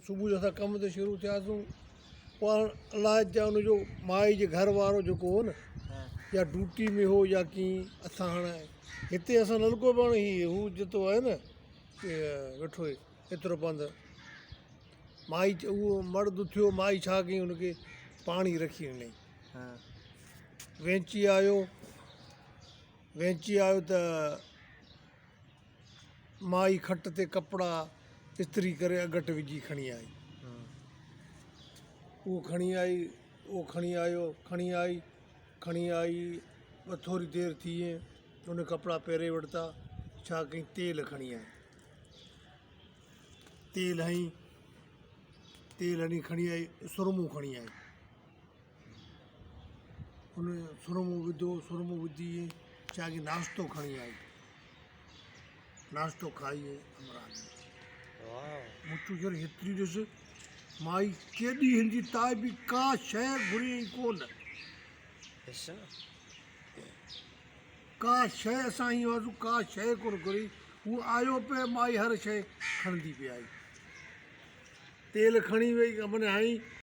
صبح جو اسان ڪم تي شروع ٿياسون پوء هاڻ الاء جا ان جو مائي جي گهر وارو جيڪو هو نه يا ڊيوٽي ۾ هو يا ڪيئن اسان هاڻ هتي اسان نلڪو به هاڻ هي هو جتو آهي نه ويٺو هي ايترو پنڌ مائي اهو مرد اٿيو مائي ڇا ڪئي ان کي پاڻي رکي ڏنائين وينچي آيو وينچي آيو ته مائي کٽ تي ڪپڙا استري ڪري اڳٽ وجهي کڻي آئي. اهو کڻي آئي، اهو کڻي آيو، کڻي آئي، کڻي آئي، بس ٿوري دير ٿي ان ڪپڙا پهري ورتا، ڇا ڪئي تيل کڻي آئي. تيل هنئي، تيل هڻي کڻي آئي، سرمو کڻي آئي. ان سرمو وڌو، سرمو وجهي ڇا ڪئي ناشتو کڻي آئي. ناشتو کائي عمران مون چيو يار هيتري ڏس مائي ڪيڏي هن جي تائي به ڪا شيء گهري ئي ڪونه ڪا شيء اسان هي هئاسون ڪا شيء ڪونه گهري هو آيو پئي مائي هر شيء کڻندي پئي آئي تيل کڻي وئي من هائي.